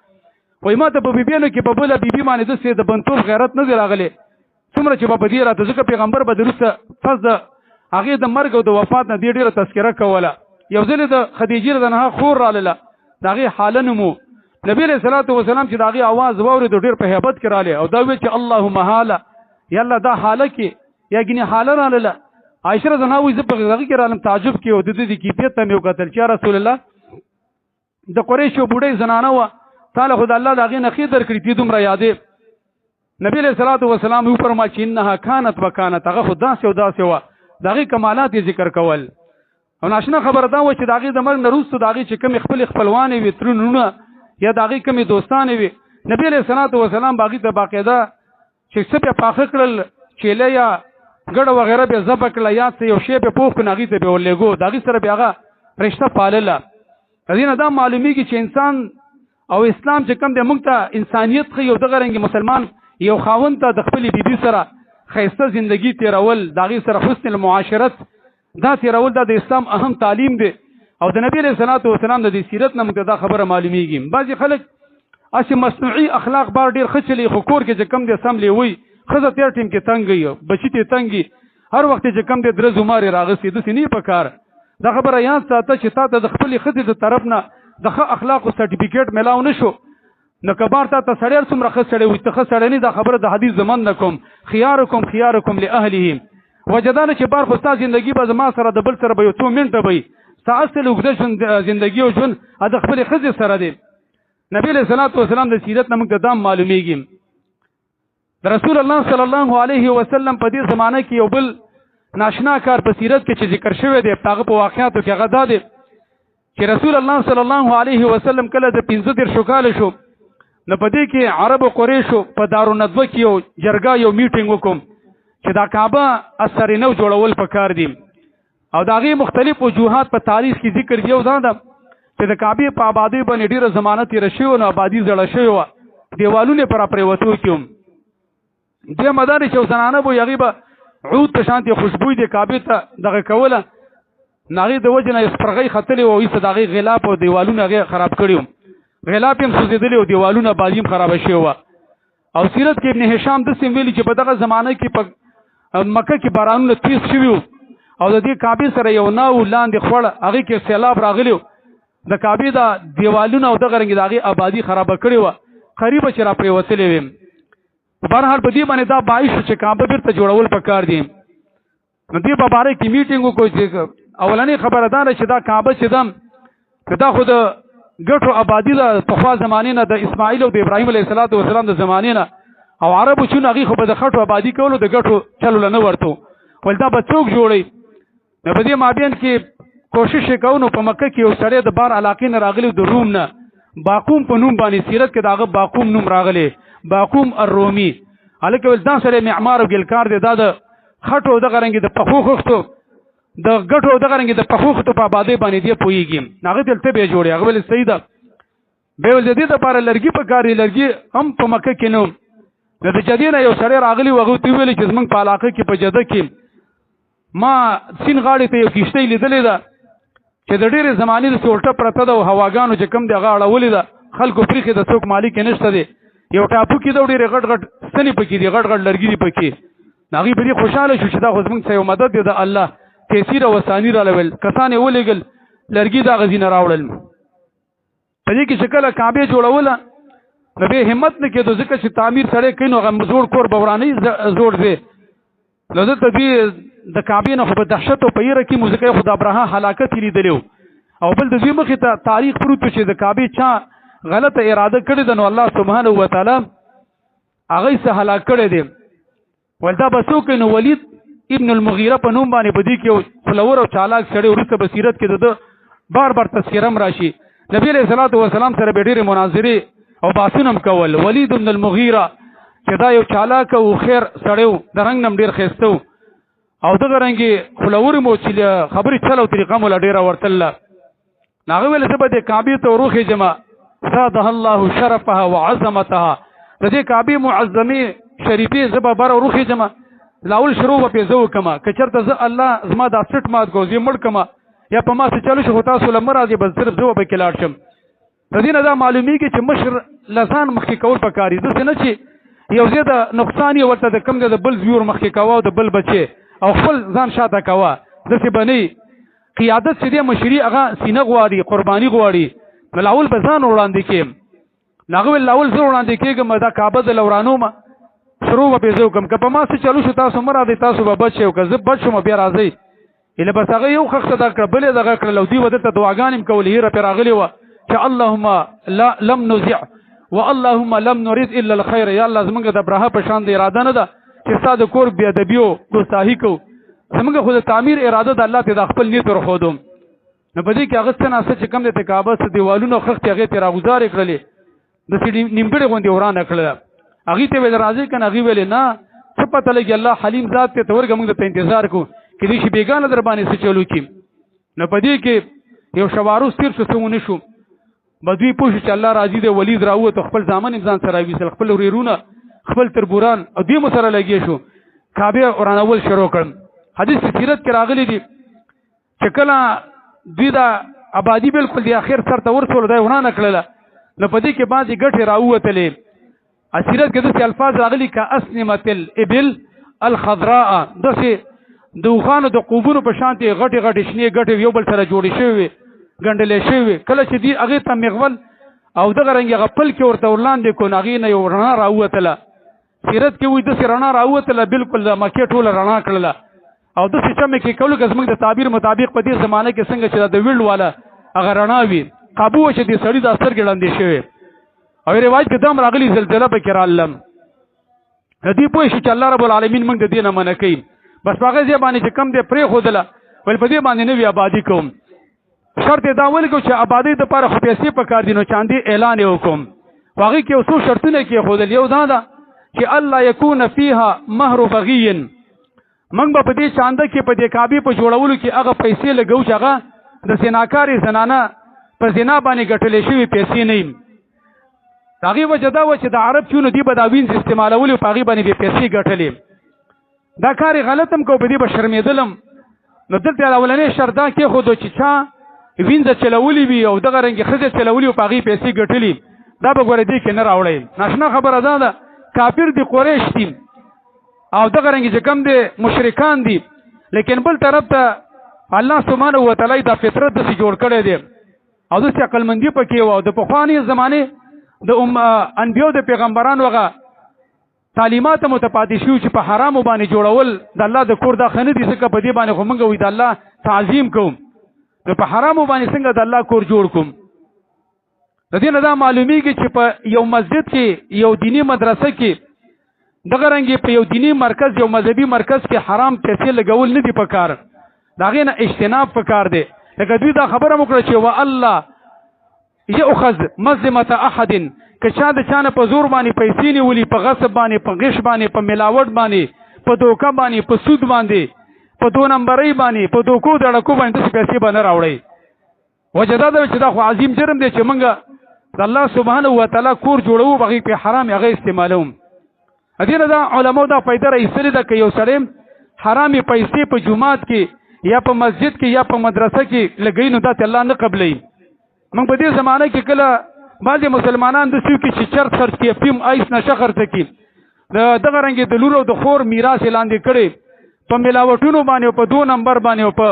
وایي ما ته په بیبیانو کې په بله بیبي باندې داسې د بنتوب غیرت نه دی راغلی څومره چې به په دې راته، ځکه پیغمبر به د وروسته پس د هغې د مرګ او د وفات نه دې ډېره تذکره کوله. یو ځل د خدیجې رضی الله خور رالله، د هغې حاله نوم و. نبی علیه الصلاة والسلام چې د هغې اواز واورېدو ډېر په هیبت کې رالی او دا ویل چې اللهم حاله، یا الله دا حاله کې یا ګینې حاله رالله. عایشه رضی الله وایي زه په هغه کې رالم تعجب کې او د دې کیفیت ته مې وکتل چې یا رسول الله د قریشو بوډۍ زنانه وه، تا له خو د الله د هغې نه ښې درکړي تی دومره یادې. نبی علیه الصلاة والسلام وفرمایل چې انها کانت وکانت، هغه خو داسې او داسې وه، د هغې کمالات یې ذکر کول. او ناشنا خبره دا وه چې د هغې د مرګ نه وروسته د هغې چې کومې خپلې خپلوانې وې، ترونه یا د هغې کومې دوستانې وې، نبی علیه الصلاة والسلام به هغې ته باقاعده چې څه پرې پاخه کړل، چیله یا ګړه وغیره به ذبح کړله یا څه یو شی به پوخ کړو، هغې ته به ورلېږو، د هغې سره به هغه رشته پالله. د دې نه دا معلومیږي چې انسان او اسلام چې کوم دی موږ ته انسانیت ښیي او دغه رنګ مسلمان یو خاوند ته د خپلې بیبي سره ښایسته زندګي تېرول، د هغې سره حسن المعاشرت دا تېرول، دا د اسلام اهم تعلیم دی. او د نبی علیه الصلاة والسلام د دې سیرت نه موږ ته دا خبره معلومیږي. بعضې خلک هسې مصنوعي اخلاق بار ډېر ښه چلوي، خو کور کې چې کوم دی سم لیوي، ښځه تېر ټیم کې تنګ وي، بچي ترې تنګ وي، هر وخت چې کوم دی درز مارې راغستې، داسې نه په کار. دا خبره یاد ساته چې تا ته د خپلې ښځې د طرف نه د ښه اخلاقو سرټیفیکیټ میلاو نه شو، نو که بار تا ته سړی هر څومره ښه سړی وي، ته ښه سړی نه، دا خبره د حدیث زمن نه کوم، خیارکم خیارکم لأهلهم. وجه دا نه چې بار خو ستا زندګي به زما سره د بل سره به یو څو منټه به وي، ستا اصل اوږده ژوند زندګي او ژوند د خپلې ښځې سره دی. نبی علیه الصلاة والسلام د سیرت نه موږ ته دا معلومیږي. د رسول الله صلی الله علیه وسلم په دې زمانه کې یو بل ناشنا کار په سیرت کې چې ذکر شوی دی، په هغه په واقعاتو کې هغه دا دی چې رسول الله صلی الله علیه وسلم کله د 35 کالو شو، نو په دې کې عربو قریشو په دارالندوه کې یو جرګه یو میټینګ وکړو چې دا کعبه اثر نو جوړول پکار دي، او د هغې مختلف وجوهات په تاریخ کې ذکر دي. یو دا ده چې د کعبې په آبادۍ باندې ډېره زمانه تېره شوې وه، نو آبادي زړه شوې وه، دیوالونه یې په راپرېوتو کې وم. دویمه دا ده چې یو زنانه به وي، هغې به عود په شانتې خوشبوی د کعبې ته دغه کوله، نو هغې د وجې نه یې سپرغۍ ختلې وه او ایسته د هغې غلاف او دیوالونه هغې خراب کړي وو، غلاف یې هم سوځېدلی او دیوالونه بازي هم خرابه شوې وه. او سیرت کې ابن هشام داسې هم ویلي چې په دغه زمانه کې په مکه کې بارانونه تیز شوي وو او د دې کعبې سره یو ناو لاندې خوړه، هغې کې سیلاب راغلی و، د کعبې د دیوالونه او دغه رنګ د هغې آبادي خرابه کړې وه، قریبه چې راپرېوتلې وې. بهرحال په دې باندې دا باعث شو چې کعبه بېرته جوړول پکار دي. نو دې په باره کې میټینګ وکړو چې اولنۍ خبره دا ده چې دا کعبه چې ده دا خو د ګټو آبادي ده پخوا زمانې نه، د اسماعیل او د ابراهیم علیه الصلاة والسلام د زمانې نه، او عربو چې هغې خو به د خټو آبادي کولو، د ګټو چلو له نه ورتو، ول دا به څوک جوړوي؟ نو په دې مابین کې کوشش یې کوو، نو په مکه کې یو سړی د بار علاقې نه راغلی، د روم نه، باقوم په نوم باندې سیرت کې د هغه باقوم نوم راغلی، باقوم الرومي. هلکه ویل دا سړی معمار او ګلکار دی، دا د خټو دغه رنګ د پخو خښتو د ګټو دغه رنګ د پخو خښتو په آبادۍ باندې دی پوهېږي. هغه دلته به یې جوړوي. هغه ویل صحیح ده. بیا ویل د دې دپاره لرګي په کار دي، لرګي هم په مکه کې نه وو. نو د جدې نه یو سړی راغلی و، هغه ورته وویل چې زموږ په علاقه کې په جده کې ما سین غاړې ته یو کشتۍ لیدلې ده چې د ډېرې زمانې د الټه پرته ده او هواګانو چې کوم دی هغه اړولې ده، خلکو پرېښې ده، څوک مالک یې نشته دی. یو ټاپو کې ده، ډېرې غټ غټ ستنې پکې دي، غټ غټ لرګي دي پکې. نو هغوی په دې خوشحاله شو چې دا خو زموږ څه یو مدد دی د الله، تیسیر او اساني راله ویل. کسان یې ولېږل، لرګي د هغه ځای نه راوړل. په دې کې چې کله کعبې جوړوله نو بیا همت نه کېدو، ځکه چې تعمیر سړی کوي نو هغه زوړ کور به ورانوي، زوړ ځای. نو دلته دوی د کعبې نه خو په دهشت او په یره کې مو، ځکه خو د ابرهه هلاکت یې لیدلی و، او بل د دوی مخې ته تاریخ پروت و چې د کعبې چا غلطه اراده کړې ده نو الله سبحانه وتعالی هغه یې څه هلاک کړی دی. ول دا به څوک؟ نو ولید ابن المغیره په نوم باندې په دې کې یو خلور او چالاک سړی، وروسته به سیرت کې د ده بار بار تذکره هم راشي. نبی علیه الصلاة والسلام سره به ډېرې مناظرې او بحثونه هم کول. ولید ابن المغیره چې دا یو چالاک او خیر سړی و، د رنګ نه هم ډېر ښایسته و، او دغه رنګ یې خلورې مو چې خبرې چل او طریقه مو له ډېره ورتلله. نو هغه ویل زه به دې کعبې ته وروخېږم، زادها الله شرفها وعظمتها، د دې کعبې معظمې شریفې زه به بره وروخېږم، لاول شروع به پرې زه وکړم، که چېرته زه الله زما دا څټ مات کړو، زه یې مړ کړم یا په ما څه چلو شي، خو تاسو له مه راځئ، بس صرف زه به پکې لاړ شم. د دې نه دا معلومیږي چې مشر له ځان مخکې کول پکار دي، داسې نه چې یو ځای د نقصان یې ورته د کوم ځای د بل زوی ور مخکې کوه او د بل بچی او خپل ځان شاته کوه، داسې به نه وي. قیادت چې دی مشري هغه سینه غواړي، قرباني غواړي، نو لاول به ځان وړاندې کړم. نو هغه ویل لاول زه وړاندې کېږم، دا کعبه د لورانوم، شروع به پرې زه وکړم، که په ما څه چلو شو تاسو مه راځئ، تاسو به بچ شئ، او که زه بچ شوم بیا راځئ. اله بس هغه یو خښته دا کړه، بلې دغه کړل، او دوی به دلته دعاګانې هم کولې، هیره پرې راغلې وه چې اللهم لا لم نزع واللهم لم نريد الا الخير، یا الله زمونږ د ابرهه په شان د اراده نه ده چې ستا د کور بې ادبي او ګستاخي کوو، زمونږ خو د تعمیر اراده ده، الله ته د خپل نیت ورښودم. نو په دې کې هغه څه ناڅه چې کوم دی ته کعبه څه دیوالونه خښتې هغې ته راغوزارې کړلې، داسې نیمګړې غوندې ورانه کړله. هغې ته ویل راځئ که نه؟ هغې ویلې نه، څه پته لګي، الله حلیم ذات دی، ته ورګه موږ درته انتظار کوو، کېدای شي بېګانه در باندې څه چلو کړي. نو په دې کې یو شواروز تېر شو، څه ونه شو، به دوی پوه شو چې الله راضي دی. ولید راووت، خپل زامن یې ځان سره راویستل، خپل ورېرونه، خپل تربوران، او دوی مو سره لګې شو، کعبې ورانول شروع کړم. حدیث سیرت کې راغلي دي چې کله دوی دا آبادي بالکل د اخر سر ته ورسول، دا یې ورانه کړله، نو په دې کې بعضې ګټې راووتلې. سیرت کې داسې الفاظ راغلي که اسنمت الابل الخضراء، داسې د اوښانو د قوبونو په شان ته غټې غټې شنې ګټې یو بل سره جوړې شوې وې، ګنډلې شوې وې. کله چې دوی هغې ته مغول او دغه رنګ هغه پل کې ورته ورلاندې کړو، نو هغې نه یو رڼا راووتله. سیرت کې وایي داسې رڼا راووتله، بالکل د مکې ټوله رڼا کړله، او داسې چمې کې کولو که زموږ د تعبیر مطابق په دې زمانه کې څنګه چې دا د ویلډ والا هغه رڼا وي، قابو وه چې دې سړي دا سترګې ړندې شوې. او روایت کې دا هم راغلي زلزله پکې رالم. نو دوی پوه شو چې الله رب العالمین موږ د دې نه منع کوي، بس په هغه ځای باندې چې کوم دی پرېښودله، ویل په دې باندې نوې آبادي کوم. شرط یې دا ولیکو چې آبادۍ دپاره خو پیسې پکار دي، نو چاندې اعلان یې وکړم. په هغې کې یو څو شرطونه کېښودل. یو دا ده چې الله یکون فیها مهر بغی، موږ به په دې چانده کې په دې کعبې په جوړولو کې هغه پیسې لګوو چې هغه د زناکارې زنانه په زنا باندې ګټلې شوې پیسې نه وي. د هغې وجه دا وه چې د عرب چې نو دوی به دا وینځ استعمالولې، په هغې باندې به پیسې ګټلې. دا کار یې غلط هم کو، په دې به شرمېدلم. نو دلته اولنی شرط دا کېښودو چې چا وینځه چلولې وي او دغه رنګ ښځې چلولې او په هغې پیسې ګټلې، دا به ګوره دې کې نه راوړی. ناشنا خبره دا ده، کافر دي، قریش دي، او دغه رنګ چې کوم دی مشرکان دي، لیکن بل طرف ته الله سبحانه وتعالی دا فطرت داسې جوړ کړی دی او داسې عقلمندي پکې وه. او د پخواني زمانې د انبیو د پیغمبرانو هغه تعلیمات مو ته پاتې شوي چې په حرامو باندې جوړول د الله د کور دا ښه نه دي، ځکه په دې باندې خو موږ وایو د الله تعظیم کوم، نو په حرامو باندې څنګه د الله کور جوړ کوم؟ د دې نه دا معلومیږي چې په یو مسجد کې، یو دیني مدرسه کې، دغه رنګ په یو دیني مرکز، یو مذهبي مرکز کې حرام پیسې لګول نه دي پکار، د هغې نه اجتناب پکار دی. لکه دوی دا خبره مو کړه چې والله یأخذ مظلمة احد، که چا د چا نه په زور باندې پیسې نیولي، په غصب باندې، په غش باندې، په ملاوټ باندې، په دوکه باندې، په سود باندې، په دو نمبرۍ باندې، په دوکو دړکو باندې، داسې پیسې به نه راوړئ. وجه دا ده چې دا خو عظیم جرم دی چې موږ د الله سبحانه وتعالی کور جوړوو، هغې په حرام هغه استعمالوم. دې نه دا علماو دا فایده را ایستلې ده که یو سړی حرامې پیسې په جومات کې یا په مسجد کې یا په مدرسه کې لګوي نو دا ته الله نه قبلوي. موږ په دې زمانه کې کله بعضې مسلمانان داسې وکړي چې چرت خرڅ کړي، افیم آیس نشه خرڅ کړي، د دغه رنګې د لور او د خور میراث یې لاندې کړی، په ملاوټونو باندې او په 2 نمبر باندې او په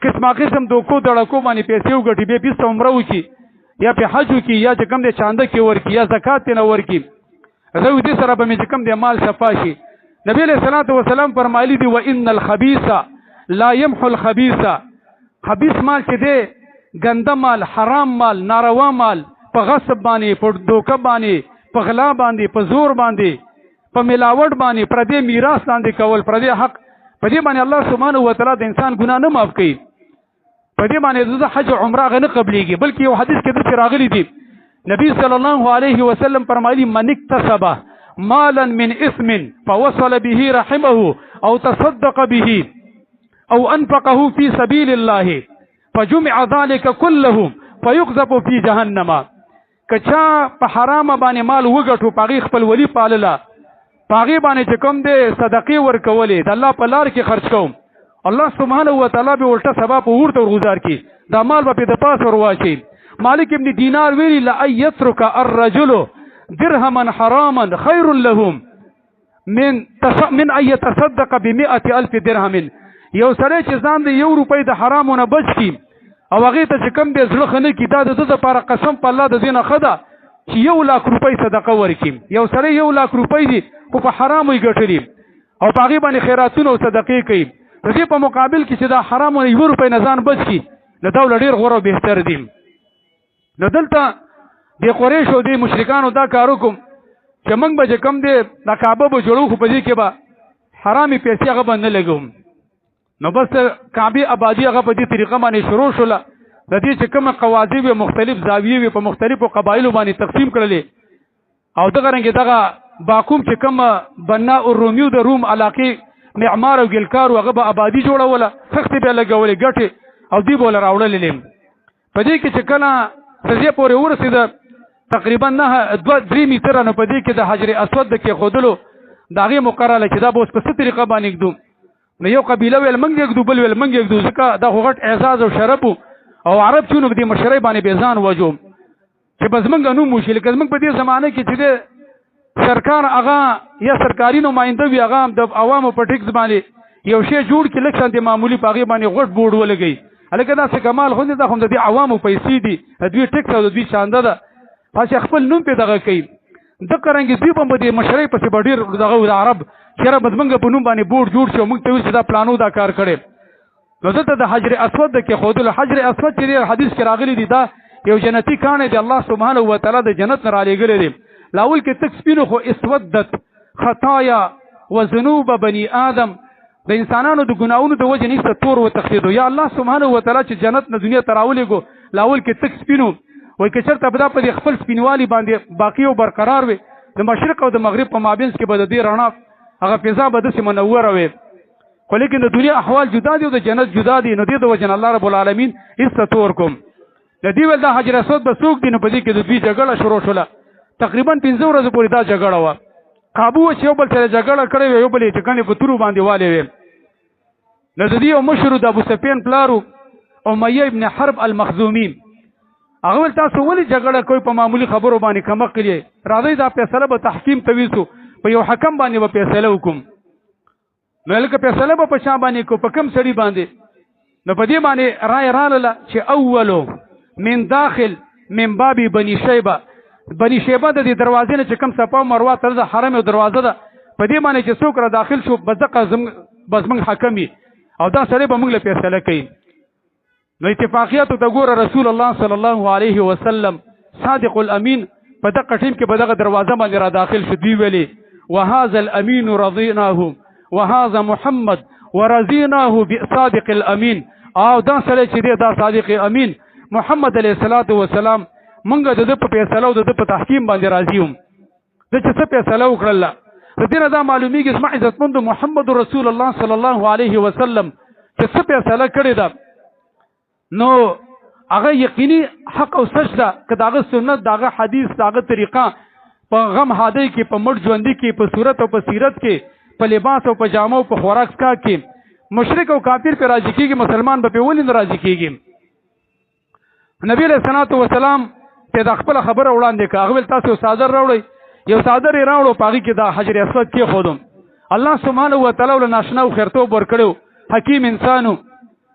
قسمه قسم دوکو دړکو باندې پیسې وګټي، بیا بیرته عمره وکړي یا په حج وکړي یا چې کوم دی چانده کې ورکړي یا زکات ترې نه ورکړي، زه دې سره به مې چې کوم دی مال صفا شي. نبی علیہ الصلوة والسلام فرمایلی دی وان الخبیث لا يمحو الخبیث. خبیث مال چې دی ګنده مال، حرام مال، ناروا مال، په غصب باندې، په دوکه باندې، په غلا باندې، په زور باندې، په ملاوټ باندې، پردې میراث لاندې کول، پردې حق، په دې باندې الله سبحانه وتعالی د انسان ګناه نه معاف کوي. په دې باندې د حج عمره غنه قبليږي. بلکې یو حدیث کې داسې راغلي دي، نبی صلی الله علیه وسلم فرمایلی من اکتسب مالا من اثم فوصل به رحمه او تصدق به او انفقه في سبيل الله فجمع ذلك كله فيقذف في جهنم. که چا په حرامه باندې مال وګټو، په هغې خپل ولي پالله، په هغې باندې چې کوم دی صدقې ورکولې، د الله په لار کې خرڅ کوم، الله سبحانه وتعالی به الټه سبا په اور ته ورغوځار کړي، دا مال به پرې د پاس ورواچوي. مالک ابن دینار ویلي لأن يترك الرجل درهما حراما خير لهم من أن يتصدق بمئة ألف درهم. یو سړی چې ځان د 1 روپۍ د حرامو نه بچ کړي او هغې ته چې کوم دی زړه ښه نه کړي، دا د ده دپاره قسم په الله د دې نه ښه ده چې 1 لاک روپۍ صدقه ورکړي. یو سړی 1 لاک روپۍ دي خو په حرامو یې ګټلي او په هغې باندې خیراتونه او صدقې کوي، د دې په مقابل کې چې دا حرامو نه 1 روپۍ نه ځان بچ کړي، نو دا له ډېر غوره او بهتر دي. نو دلته د قریشو د مشرکانو دا کار وکړو چې موږ به چې کوم دی دا کعبه به جوړو، خو په دې کې به حرامې پیسې هغه به نه لګوم. نو بس کعبې آبادي هغه په دې طریقه باندې شروع شوله. د دې چې کومه قواضې وې، مختلف زاویې وې، په مختلفو قبایلو باندې تقسیم کړلې. او دغه رنګې دغه باقوم چې کوم بنا الرومیو د روم علاقې معمار او ګلکار و، هغه به آبادي جوړوله، خښتې به یې لګولې، ګټې او دوی به ورله راوړلې. په دې کې چې کله سزې پورې ورسېده تقریبا 2-3 میتره، نو په دې کې د حجر اسود د کېښودلو د هغې مقرره چې دا به اوس په څه طریقه باندې ږدو. نو یو قبیله ویل موږ یې ږدو، بل ویل موږ یې ږدو، ځکه دا خو غټ اعزاز او شرف و. او عرب چې نو په دې مشرۍ باندې بې ځان وژو چې بس موږ نوم وشي. لکه زموږ په دې زمانه کې چې دی سرکار هغه یا سرکاري نماینده وي، هغه د عوامو په ټیکس باندې یو شی جوړ کړي، لږ شانتې معمولي په هغې باندې غټ بورډ ولګوي. هلکه داسې کمال خو نه، دا خو هم د دې عوامو پیسې دي، د دوی ټیکس او د دوی چانده ده، هسې خپل نوم پرې دغه کوي. دغه رنګې دوی به هم په دې مشرۍ پسې به ډېر دغه و، د عرب چې یاره بس موږ په نوم باندې بورډ جوړ شي او موږ ته ویل چې دا پلانو دا کار کړی. نو دلته د حجر اسود د کېښودلو، حجر اسود چې دی حدیث کې راغلی دی، دا یو جنتي کاڼی دی، الله سبحانه وتعالی د جنت نه رالیږلی دی. لاول کې تک سپینو خو اسودت خطایا وذنوب بني آدم، د انسانانو د ګناهونو د وجې نه ایسته تور وتښتېدو. یا الله سبحانه وتعالی چې جنت نه دنیا ته راولېږو، لاول کې تک سپینو، وایي که چېرته به دا په دې خپل سپینوالي باندې باقي او برقرار وي، د مشرق او د مغرب په مابینځ کې به د دې رڼا هغه فضا به داسې منوره وي. خو لیکن د دنیا احوال جدا دي او د جنت جدا دي، نو دې د وجې نه الله رب العالمین ایسته تور کوم. د دې ویل دا حجر اسود به څوک دي، نو په دې کې د دوی جګړه شروع شوله. تقریبا 5 ورځې پورې دا جګړه وه، قابو و چې یو بل سره جګړه کړې وه، یو بل یې چې کڼې په تورو باندې والې وې. نو د دې یو مشر د ابو سفیان پلار و، امیه ابن حرب المخزومي، هغه ویل تاسو ولې جګړه کوئ په معمولي خبرو باندې کمعقل یئ، راځئ دا فیصله به تحکیم ته ویسو، په یو حکم باندې به فیصله وکړم. نو لکه فیصله به په چا باندې کو، په کوم سړي باندې؟ نو په دې باندې رای رالله چې اولو من داخل من باب بني شیبه، بني شیبه د دې دروازې نه چې کوم صفا او مروه تر د حرم یو دروازه ده، په دې باندې چې څوک را داخل شو بس دغه بس موږ حکم یي او دا سړی به موږ له فیصله کوي. نو اتفاقیاتو ته ګوره، رسول الله صلی الله علیه وسلم صادق الامین په دغه ټیم کې په دغه دروازه باندې را داخل شو. دوی ویلې وهذا الامین رضیناه وهذا محمد ورضیناه بصادق الامین، او دا سړی چې دی دا صادق امین محمد علیه الصلاة والسلام، مونږ د ده په فیصله او د ده په تحکیم باندې راضي یو. ده چې څه فیصله وکړله، د دې نه دا معلومیږي زما عزتمند محمد رسول الله صلی الله علیه وسلم چې څه فیصله کړې ده، نو هغه یقیني حق او سچ ده. که د هغه سنت، د هغه حدیث، د هغه طریقه په غم هادۍ کې، په مړ ژوندي کې، په صورت او په سیرت کې، په لباس او په جامو په خوراک څښاک کې مشرک او کافر په راضي کیږي، مسلمان به په ولې نه راضي کیږي؟ نبی علیہ الصلوۃ والسلام ته د خپل خبره وړاندې کړه. هغه ویل تاسو یو څادر راوړئ، یو څادر یې راوړو، په هغې کې دا حجر اسود کېښودم. الله سبحانه وتعالی له ناشنا او خیرتوب ورکړو، حکیم انسانو،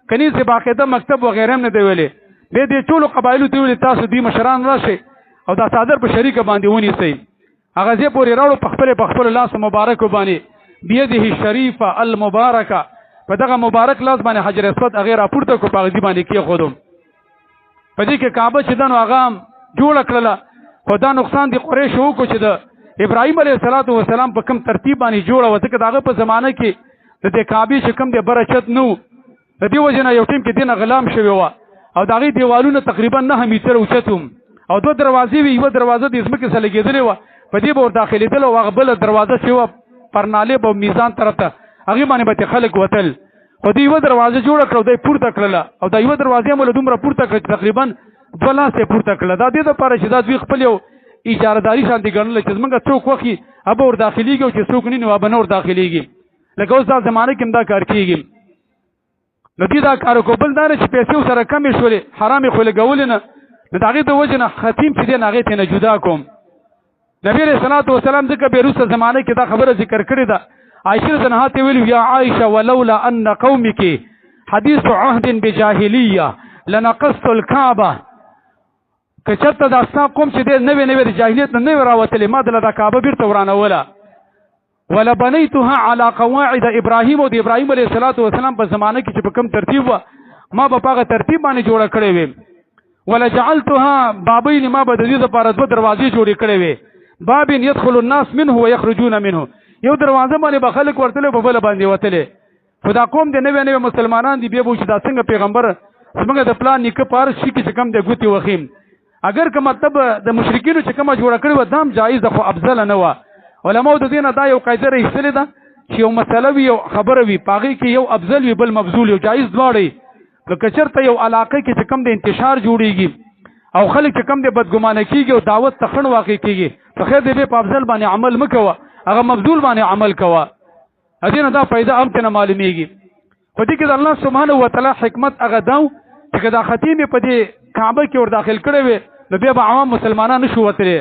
کني چې باقاعده مکتب وغیره هم نه دی ویلې. به دې ټولو قبایلو ته ویلي تاسو دوی مشران راشئ او دا څادر په شریکه باندې ونیسئ. هغه ځای پورې راوړو په خپل لاس مبارک باندې، بيده الشریفه المبارکه، په دغه مبارک لاس باندې حجر اسود هغې راپورته کړو، په هغه ځای باندې کېښودم. په دې کې کعبه چې ده نو هغه جوړه کړله، خو دا نقصان د قریشو وکړو چې د ابراهیم علیه الصلاة والسلام په کوم ترتیب باندې جوړه وه، ځکه د هغه په زمانه کې د دې کعبې چې کوم دی بره چت نه و، د دې وجې نه یو ټیم کې دینه غلام شوی وه او د هغې دیوالونه تقریبا 9 میتره اوچت وم او 2 دروازې وې، یوه دروازه د ځمکې سره لګېدلې وه، په دې به ور داخلېدل او هغه بله دروازه چې وه پر نالې به میزان طرف ته هغې باندې به ترې خلک وتل. خو دې یوه دروازه جوړه کړه او دا یې پورته کړله او دا یوه دروازه مو له دومره پورته کړه چې تقریبا 2 لاسه یې پورته کړله. دا دې دپاره چې دا دوی خپل یو اجارهداري شانتې ګڼله چې زموږ څوک وخي هغه به ور داخلېږي او چې څوک نه نو هغه به نه ور داخلېږي. لکه اوس دا زمانه کې هم دا کار کېږي. نو دوی دا کار وکړو. بل دا نه چې پیسې ورسره کمې شولې، حرامې خو لګولې نه، نو د هغې د وجې نه خطیم چې دی نو هغې ترې نه جدا کوم. نبی علیه الصلاة والسلام ځکه بیا وروسته زمانه کې دا خبره ذکر کړې ده. عائشة رضی الله عنها ته ویلي یا عائشة ولولا أن قومك حدیث عهد بجاهلیه لنقصت الكعبة، که چېرته دا ستا قوم چې دی نوې نوې د جاهلیت نه نوې راوتلې، ما دله دا کعبه بېرته ورانوله. ولبنيتها على قواعد ابراهيم، او د ابراهيم علیه الصلاة والسلام په زمانه کې چې په کوم ترتیب وه ما به په هغه ترتیب باندې جوړه کړې وې. ولجعلتها بابین، ما به د دې لپاره 2 دروازې جوړې کړې وې، باب يدخل الناس منه ويخرجون منه، یو دروازه باندې به خلک ورتلې په بله باندې وتلې. خو دا قوم د نوې نوې مسلمانان دي، بیا به چې دا څنګه پیغمبر زموږ د پلان نیکه په هر شي کې چې کوم دی ګوتې وخیم. اگر که مطلب د مشرکینو چې کومه جوړه کړې وه دا هم جایز ده، خو افضله نه وه. علماو د دې نه دا یو قاعده را ایستلې ده چې یو مسله وي یو خبره وي، په هغې کې یو افضل وي بل مبذول، یو جایز دواړه وي. نو که چېرته یو علاقه کې چې کوم د انتشار جوړیږي او خلک چې کوم د بدګمانه کیږي او دعوت ته خنډ واقع کیږي، نو خیر دی بیا په افضل باندې عمل مه کوه، هغه مبذول باندې عمل کوه. دې نه دا فایده هم ترې نه معلومیږي. خو دې کې د الله سبحانه وتعالی حکمت هغه دا و چې که دا خطیم یې په دې کعبه کې ور داخل کړی وي نو بیا به عوام مسلمانان نه شو وتلی.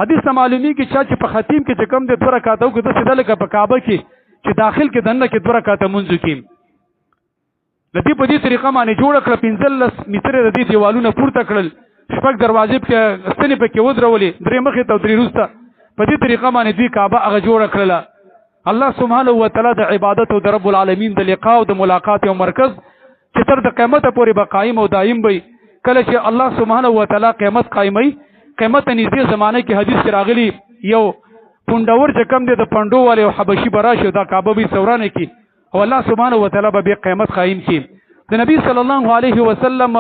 حدیث ته معلومیږي چا چې په خطیم کې چې کوم دی 2 رکعته وکړي، داسې ده لکه په کعبه کې چې داخل کې دننه کې 2 رکعته لمونځ وکړي. د دې په دې طریقه باندې جوړه کړه، 15 متره د دې دیوالونه پورته کړل، 6 دروازې پکې ستنې پکې ودرولې، 3 مخې ته او 3 وروسته. په دې طریقه باندې دوی کعبه هغه جوړه کړله. الله سبحانه وتعالی د عبادت او د رب العالمین د لقاء او د ملاقات یو مرکز چې تر د قیامت پورې به قایم او دایم وي. کله چې الله سبحانه وتعالی قیامت قایموي، قیامت نږدې زمانه کې حدیث کې راغلي یو پونډور چې کم دی د پنډو والے او حبشي به راشي او دا کعبه به یې ورانه کړي او الله سبحانه وتعالی به بیا قیامت قایم کړي. د نبی صلی الله علیه وسلم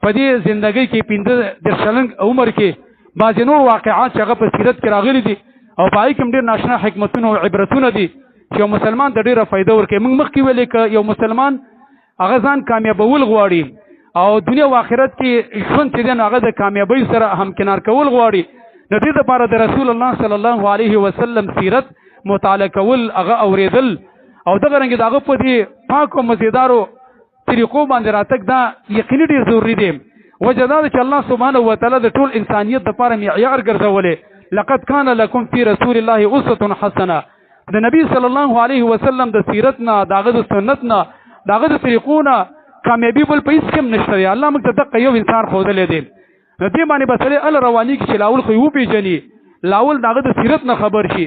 په دې زندګۍ کې 35 کلن عمر کې بعضې نور واقعات چې هغه په سیرت کې راغلي دي او په هغې کې هم ډېر ناشنا حکمتونه او عبرتونه دي چې یو مسلمان ته ډېره فایده ورکوي. موږ مخکې ویلې که یو مسلمان هغه ځان کامیابول غواړي او دنیا او آخرت کې ژوند چې دی نو هغه د کامیابۍ سره همکنار کول غواړي، نو دې دپاره د رسول الله صلی الله علیه وسلم سیرت مطالعه کول، هغه اورېدل او دغه رنګ د هغه په دې پاکو مزیدارو طریقو باندې راتګ دا یقیني ډېر ضروري دی. وجه دا ده چې الله سبحانه وتعالی د ټول انسانیت دپاره معیار ګرځولی، لقد کان لکم فی رسول الله اسوة حسنه. د نبی صلی الله علیه وسلم د سیرت نه، د هغه د سنت نه، د هغه د طریقو نه کامیابي بل په هېڅ کې هم نشته دی. الله موږ ته دقه یو انسان ښودلی دی. نو دې باندې به سړی هله روانېږي چې لاول خو یې وپېژني، لاول د هغه د سیرت نه خبر شي.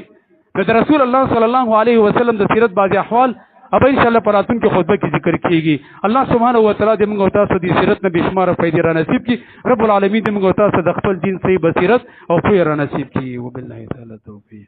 نو د رسول الله صلی الله علیه وسلم د سیرت بعضې احوال او ان شاء الله په راتلونکي خطبه کې ذکر کیږي. الله سبحانه وتعالی دې موږ او تاسو د سیرت نه بې شماره فایدې را نصیب کړي. رب العالمین دې موږ او تاسو د خپل دین صحیح بصیرت او پوهه را نصیب کړي. وبالله تعالی توفیق.